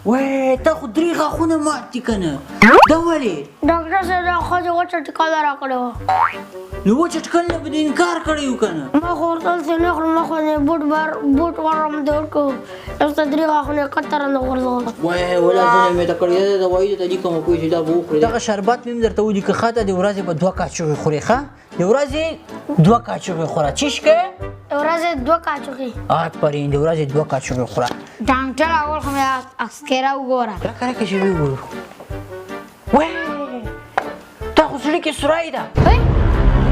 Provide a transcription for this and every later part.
وای تا خو درې غاښونه مات دي که نه؟ دا ولې؟ ډاکټر صاحب دا ښځې وچه ټکله راکړې وه. نو وچه ټکل نه به دې انکار کړی و که نه؟ ما خو ورته څه نه خورم، ما خو دې بوټ بار بوټ ورم دې ورکړو، دلته درې غاښونه یې کښته رانه غورځول. وای ولا ظلم مې ته کړی، دا دوايي درته لیکم پوه شې، دا به وخورې. دغه شربت مې هم درته ولیکه ښه، ته د ورځې به دوه کاچوغې خورې ښه؟ د ورځې دوه کاچوغې خوره. چی شکې؟ د ورځې دوه کاچوغې. آفرین، د ورځې دوه کاچوغې خوره. ډاکټر اول خو مې اکسکیره وګوره. راکه راکه چې وګورو. وای تا خو زړه کې سوری ده.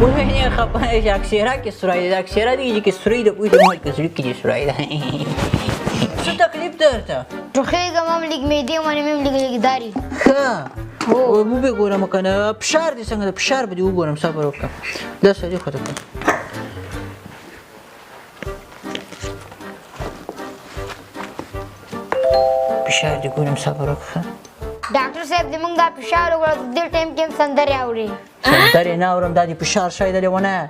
وای نه خپه نه شې، اکسیره کې سوری ده، اکسیره دی چې کې سوری ده، پوه شې ما کې زړه کې دې سوری ده. څه تکلیف درته؟ ټوخېږم هم لږ، معدې باندې مې هم لږ لږ داري. ښه وبه ګورم که نه فشار دې څنګه ده؟ فشار به دې وګورم، صبر وکړه. دا سړي خو ته فشار دې ګورم، صبر وکړه. ډاکټر صاحب دې موږ دا فشار وګوره، دې ټایم کې هم سندرې اوري. سندرې نه اورم، دا دې فشار شوی دی لیونیه.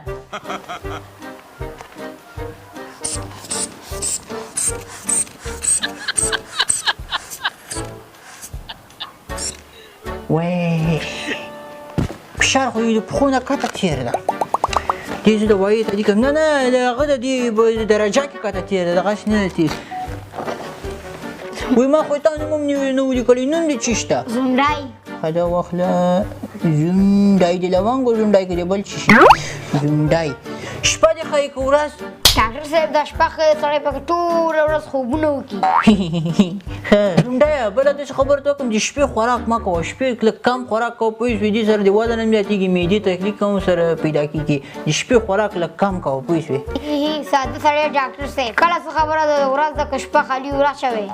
وای فشار خو یې د پښو نه کښته تېر ده. دې زه دوايي ته لیکم، نه نه د هغه د دې درجه کې کښته تېر ده، دغسې نه ده تېر. وایي ما خو تا نوم هم نه و لیکلی، نوم دې چی شته؟ زونډای. ښه دا واخله زونډای، د لونګو زونډای که د بل څه شي زونډای. شپه دې ښه یې که ورځ؟ ډاکټر صاحب دا شپه ښه سړی پکې ټوله ورځ خوبونه وکړي. ښه زونډیه، بله داسې خبره ته وکړم، د شپې خوراک مه کوه، شپې لږ کم خوراک کوه پوه شوې، دې سره د وزن هم زیاتېږي، معدې تکلیف هم سره پیدا کېږي، د شپې خوراک لږ کم کوه پوه شوې. ساده سړی ډاکټر صاحب، کله څه خبره ده، ورځ ده که شپه خالي ورځ شوې.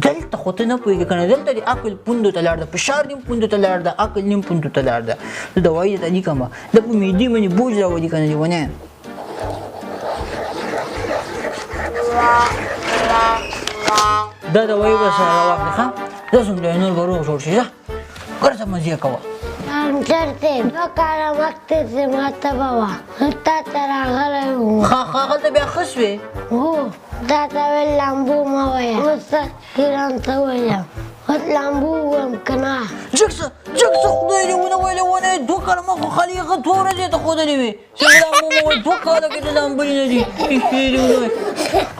دلته خو ته نه پوهېږې که نه، دلته د عقل پوندو ته لاړ ده، فشار دې هم پوندو ته لاړ ده، عقل دې هم پوندو ته لاړ ده. زه دوايي درته لیکم، دا په معدې باندې بوج راولي که نه لیونی. دا دوايي به سره راواخلې ښه، ځه څومره نور به روغ جوړ شي، ځه ګرځه مزې کوه. ډاکټر صاحب دوه کاله مخکې زما تبه وه، تا ته راغلی وم. ښه ښه، هلته بیا ښه سوې؟ هو، تا ته ویل لامبو مه وایه، اوس ایران ته ویم، اوس لامبو ووایم که نه؟ جګ څه جګ څه، خدای دې ونه ویلې ونه، دوه کاله ما خو خالي هغه دوه ورځې ته ښودلې وې، څنګه لامبو مه وایه، دوه کاله کې د لامبلې نه دي. دې ونه وایه.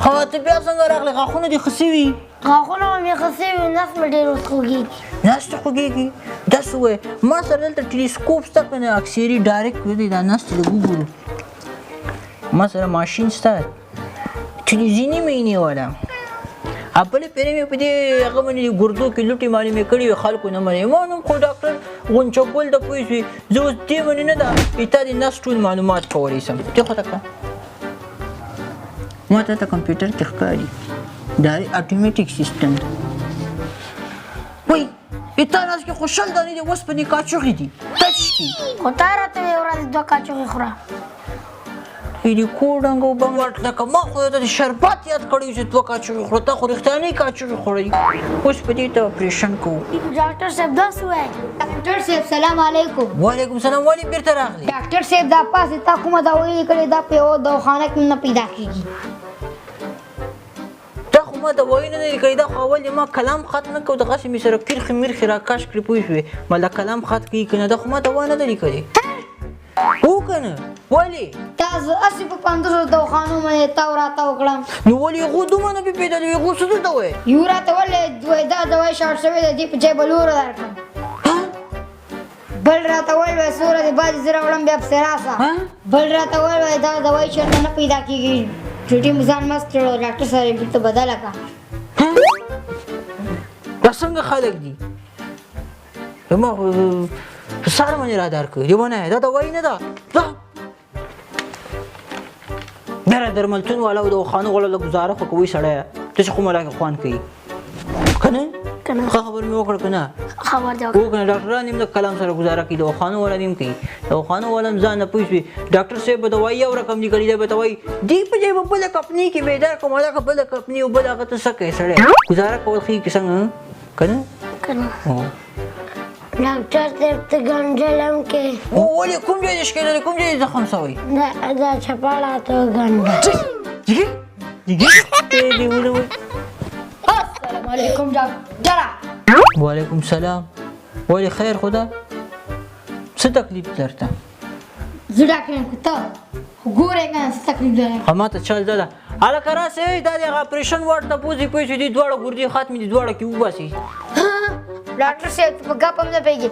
ښه ته بیا څنګه راغلې؟ غاښونه دې ښه سوي؟ غاښونه مې ښه سوي، نس مې ډېر اوس خوږېږي. نس دې خوږېږي؟ داسې ووایه، ما سره دلته ټیلیسکوپ شته که نه، اکسیري ډایرکټ دی، دا نس ته لږ وګورو. ما سره ماشین شته، تلویزیوني مینې والا. بله پېرې مې په دې هغه باندې ګردو کې لوټې معلومې کړې وې، خلکو نه منې. ما نوم خو ډاکټر غونچه ګل ده پوه شوې، زه اوس دې باندې نه ده تا د نس ټول معلومات کولی شم. دې خوا ته کړه، ما ته کمپیوټر کې ښکاري، دا اټومیټیک سیستم دی. وایي تا نس کې خو 20 دانې د اوسپنې کاچوغې دي، تش دي. خو تا راته ویې ورځې دوه کاچوغې خوره. دې کور ډنګ او بنګ ورتله که ما خو درته د شربت یاد کړی چې دوه کاچوغې خوره، تا خو رښتیا نه کاچوغې خوړلي. اوس په دې ته اپرېشن کوو. ډاکټر صاحب داسې ووایه. ډاکټر صاحب سلام علیکم. وعلیکم سلام. ولې بېرته راغلې؟ ډاکټر صاحب دا پاسې تا کومه دوايي لیکلې، دا په یوه دواخانه کې نه پیدا کېږي. دا خو ما دوايي نه ده لیکلې، دا خو اول ما کلام خط نه کوو، دغسې مې سره کرښې مرښې راکش کړې پوه شوې، ما دا کلام خط کوي که نه، دا خو ما دوا نه ده لیکلې. هو که نه؟ ولې؟ تاسو هسې په 50 دواخانو باندې تاو راتاو کړم. نو ولې هغو دومره نه پرې پیدا دی، هغو څه درته وایي؟ یو راته ولې وایي دا دوايي شارټ شوې ده، دې په ځای به لوره درکړم. بل راته ویل وایي څو ورځې بعد زه راوړم بیا پسې راسه. بل راته ویل وایي دا دوايي چېرته نه پیدا کېږي، چټي مې ځان مست کړو، ډاکټر سره یې بېرته بدله کړه. دا څنګه خلک دي؟ زما خو په سر باندې را در کړ، لیونی دا دوايي نه ده. دا درملتون والا او د خانو والا له ګزاره خو کوي سړی، ته چې خو ملاکې خوند کوي که نه؟ که نه. ښه خبر مې وکړه که نه؟ خبر دې وکړه. هو که نه، ډاکټران یې هم د کلام سره ګزاره کوي، دواخانو والا یې هم کوي، دواخانو والا هم ځان نه پوه شوي. ډاکټر صاحب به دوايي یو رقم لیکلي دی، به ته وایي دې په ځای به بله کمپنۍ کې به یې درکړم، هلکه بله کمپنۍ او بله هغه ته څه کوې سړی؟ ګزاره کول ښه که څنګه که نه؟ که نه. ډاکټر صاحب ته ګنډل هم کې. ولې کوم ځای دې شکېدلی، کوم ځای دې زخم سوی؟ دا چپاړه ته وګنډه. جګې جګې دې ونه وایي. السلام علیکم ډاکټره. وعلیکم سلام. ولې خیر خو ده؟ څه تکلیف درته؟ زه ډاکټر یم که ته؟ خو ګورې که نه څه تکلیف لرم. خو ما ته چل زده ده. هلکه راسئ، دا د هغه اپریشن واټ ته بوځي، پوه شو دې دواړه ګردې ختمې دي، دواړه کې وباسي. ډاکټر صاحب ته په ګپ هم نه پوهېږې،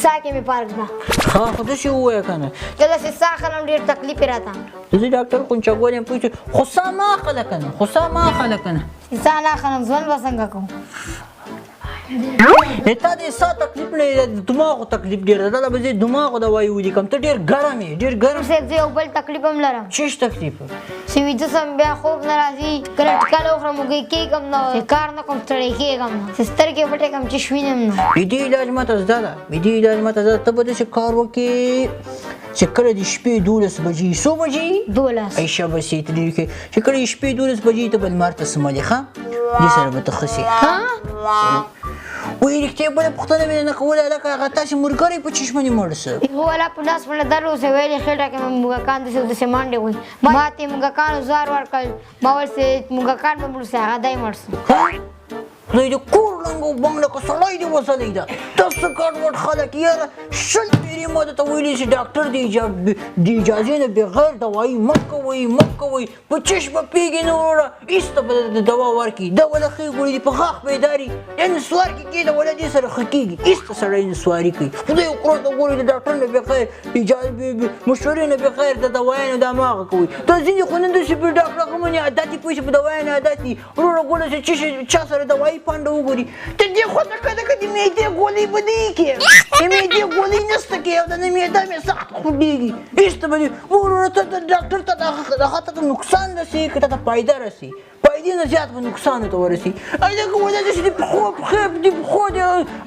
ساه کې مې پارک ده. ښه خو داسې ووایه که نه. کله چې ساه اخلم ډېر تکلیف یې راته. زه ډاکټر خونچه ګل یم، پوه شو. خو ساه مه اخله که نه، خو ساه مه اخله که نه. چې ساه نه اخلم ژوند به څنګه کوم؟ تا د ساه تکلیف نه دی، د دماغو تکلیف ډېر دی. دا به زه دماغو دوايي ولیکم. ته ډېر ګرم یې، ډېر ګرم. صاحب زه یو بل تکلیف هم لرم. چیش تکلیف؟ چې ویده سم بیا خوب نه راځي، کله ټکله وخورم وږی کېږم نه، چې کار نه کوم ستړی کېږم نه، چې سترګې پټې کړم چې وینم نه. د دې علاج ما ته زده ده، د دې علاج ما ته زده ده. ته به داسې کار وکړې چې کله د شپې 12 بجې، څو بجې؟ 12. ای شابه سې، ته ډېر ښه. چې کله د شپې 12 بجې ته به لمر ته څملې، ښه؟ دې سره به ته ښه سې. ها؟ وایي رښتیا بله پوښتنه مې نه کوله. هلکه هغه تاسې ملګری په چش باندې مړ سو؟ هو ولا په لاس باندې درد اوسه، ویل یې خېټه کې مې موږکان داسې او داسې منډې وهي. ما ته یې موږکانو زار ورکړ، ما ویل چې موږکان به مړ سي، هغه دی مړ سو. ها؟ خدای دې کور ړنګ او بنګ لکه سړی دې وزلی ده. تاسو ګډوډ خلک، یاره 20 پېرې ما درته ویلي چې ډاکټر د اجازې نه بغیر دوایي مه کوئ، مه کوئ. په چش به پوهېږي نه وروره، هېڅ ته به درته دوا ورکړي. دا وله ښې ګولۍ دي، په غاښ بیداري، یا نسوار کې کېده، وله دې سره ښه کېږي. هېڅ ته سړی نسواري کوي. خدای وکړه ته ګورې د ډاکټر نه بغیر مشورې نه بغیر د دوایانو دا مه هغه کوئ. دا ځینې خو نن داسې په ډاکټر هغه باندې عادت دي، پوه شي په دوایانو عادت دي. وروره ګوره چې چش چا سره دوایي پنډه وګوري، ته دې خو ته کله که د معدې ګولۍ به دی کې، د معدې ګولۍ نشته کې، او د معده مې سخت خوږېږي. هېڅ ته به دې وروره ته د ډاکټر ته هغه ته نقصان رسي که ته ته فایده رسي؟ فایدې نه زیات به نقصان ته ورسي. ای دا که وایي چې د پښو پښې د پښو د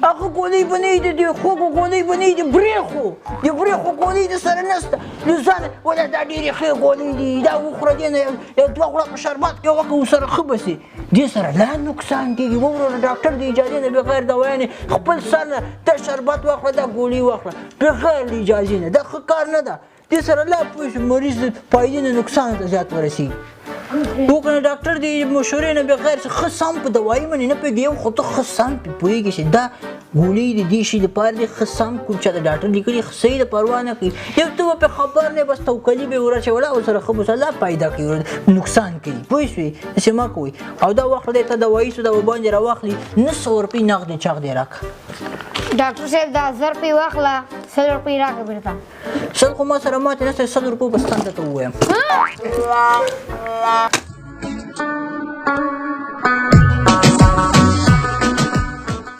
هغه ګولۍ به نه وي، د خوږو ګولۍ به نه وي، د برېښو ګولۍ د سره نشته. نو ځان وایي دا ډېرې ښې ګولۍ دي، دا وخوره، دې نه یو دوه غوړه په شربت کې وکړه ورسره ښه به سي. دې سره لا نقصان کېږي. وروره ډاکټر د اجازې نه بغیر دوایانې خپل سر نه ته شربت واخله، دا ګولۍ واخله بغیر له اجازې نه، دا ښه کار نه ده. دې سره لا پوه شو مریض فایدې نه نقصان ته زیات ورسېږي. وکنه ډاکټر د مشورې نه بغیر چې ښه سم په دوایي باندې نه پوهېږي، یو خو ته ښه سم پرې پوهېږي چې دا ګولۍ د دې شي دپاره دي، ښه سم کوم چا د ډاکټر لیکلي ښه صحیح ده، پروا نه کوي. یو ته به پرې خبر نه یې، بس توکلي به یې ورچوله او سره ښه به لا پیدا کوي، نقصان کوي، پوه شوې؟ داسې مه کوئ. او دا وخت دی ته دوایي سو دا به باندې راواخلي، 900 روپۍ نغدې چغدې راکړه. ډاکټر صاحب دا 1000 روپۍ واخله، 100 روپۍ راکړه بېرته. 100 خو ما سره ماتې نشته، 100 روپۍ به ستن درته ووایم.